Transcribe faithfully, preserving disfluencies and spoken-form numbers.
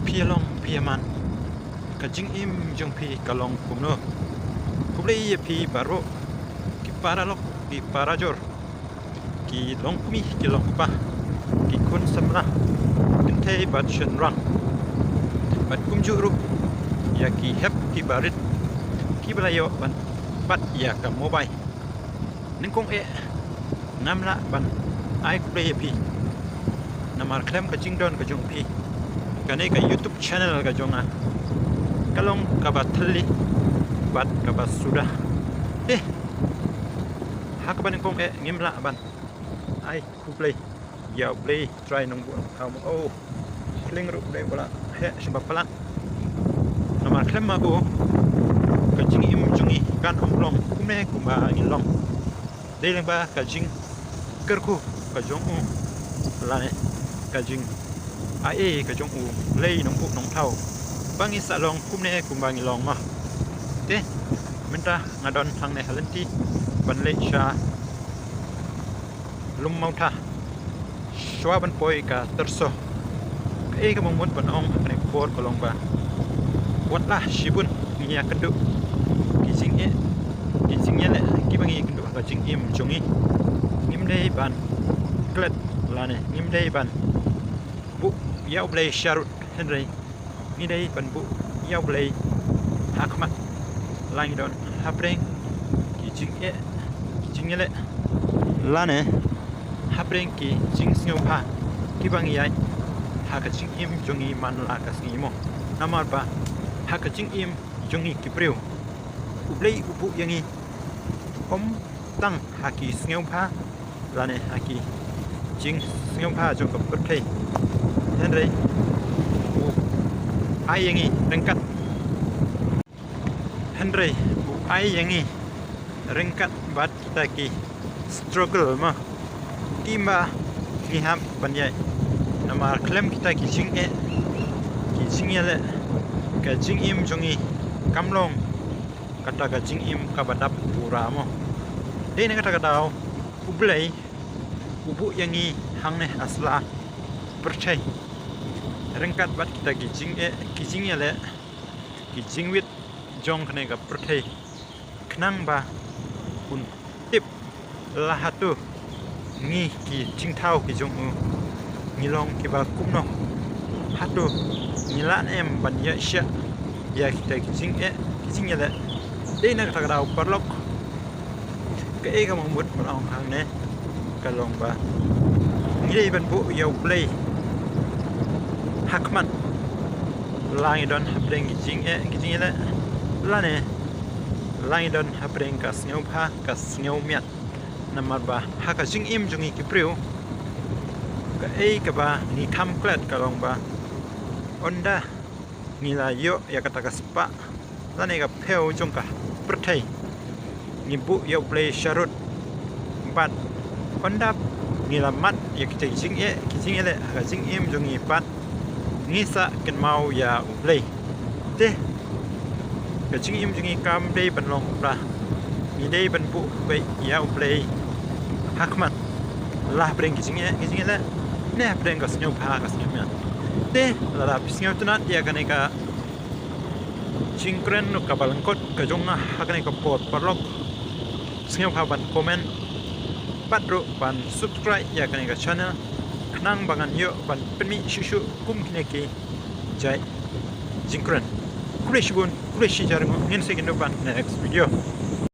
Phi ïa long phi ïa man, ka jingim jong phi ka long kumno? Khublei ïa phi baroh ki paralok ki parajor, ki longkmie ki longkpa, ki khun samla, kynthei bad shynrang, bad kumjuh ruh ïa ki hep ki barit kiba la ïoh ban bat ïa ka mobile. Nyngkong eh ngam lah ban ai khublei ïa phi, namar khlem ka jingdon ka jong phi, kane ka YouTube channel ka jong nga ka long kaba thylli bad kaba suda. Te ha kaba nyngkong eh ngim lah ban ai khublei ïa U Blei Trai Nongbuh Nongthaw mo. Oh, khlieng ruh dei ba la heh sha ba palat. Namar khlem ma u ka jingim jong ngi kan ym long kumne kumba ngi long. Dei lyngba ka jingkyrkhu ka jong u, lane ka jingaiei ka jong U Blei Nongbuh Nongthaw ba ngi sa long kumne kumba ngi long ma. Te mynta nga don hangne ha lynti ban leit sha Lum Mawtha, shuwa ban poi ka Tyrso. Kaei kaba mut ban ong ha kane ka por ka long ba wat la shibun ngi ïakynduh ki jingeh, ki jingïaleh kiba ngi ïakynduh ha ka jingim jong ngi, ngim dei ban klet lane ngim dei ban buh ïa U Blei sharud, hynrei ngi dei ban buh ïa U Blei ha khmat la ngi don hapdeng ki jingeh, ki jingïaleh, lane hapdeng ki jingsngewbha kiba ngi ïaid ha ka jingim jong ngi man la ka sngi mo. Namar ba ha ka jingim jong ngi ki briew, U Blei u buh ïa ngi ym tang ha ki sngewbha lane ha ki jingsngewbha jong ka pyrthei, hynrei u ai ïa ngi ryngkat, hynrei u ai ïa ngi ryngkat bad kita ki struggle ma, kiba ngi hap ban ïaid. Namar khlem kita ki jingeh, ki jingïaleh, ka jingim jong ngi kam long kata ka jingim kaba dap pura mo. Dei na kata ka daw U Blei u buh ïa ngi hangne ha sla pyrthei ryngkat bad kita ki jingeh, ki jingïaleh, ki jingwit jong kane ka pyrthei, khnang ba un tip la hato ngi ki jingthaw ki jong u ngi long kiba kumno, hato ngi lah ne em ban ïaishah ïa kita ki jingeh, ki jingïaleh. Dei na kata ka daw paralok, kaei kaba mut ban ong hangne ka long ba ngi dei ban buh ïa U Blei ha khmat la ngi don hapdeng ki jingeh, ki jingïaleh, lane la ngi don hapdeng ka sngewbha, ka sngewmiat. Namar ba ha ka jingim jong ngi ki briew, kaei kaba ngi kham klet ka long ba ynda ngi la ïoh ïa kata ka spah lane ka phew jong ka pyrthei, ngi buh ïa U Blei sharud, bad ynda ngi la mad ïa kita ki jingeh, ki jingïaleh ha ka jingim jong ngi pat, ngi sa kynmaw ïa U Blei. Te ka jingim jong ngi kam dei ban long pura, ngi dei ban buh beit ïa U Blei ha khmat la hapdeng ki jingeh, ki jingïaleh, ne hapdeng ka sngewbha, ka sngewmiat. Te lada phi sngewtynnat ïa kane ka jingkren kaba lyngkot ka jong nga ha kane ka por paralok, sngewbha ban comment bad ruh ban subscribe ïa kane ka channel, khnang ba ngan ïoh ban pynmih shuh shuh kum kine ki jait jingkren. Khublei shibun, khublei shihajar nguh, ngin sa ïakynduh pat next video.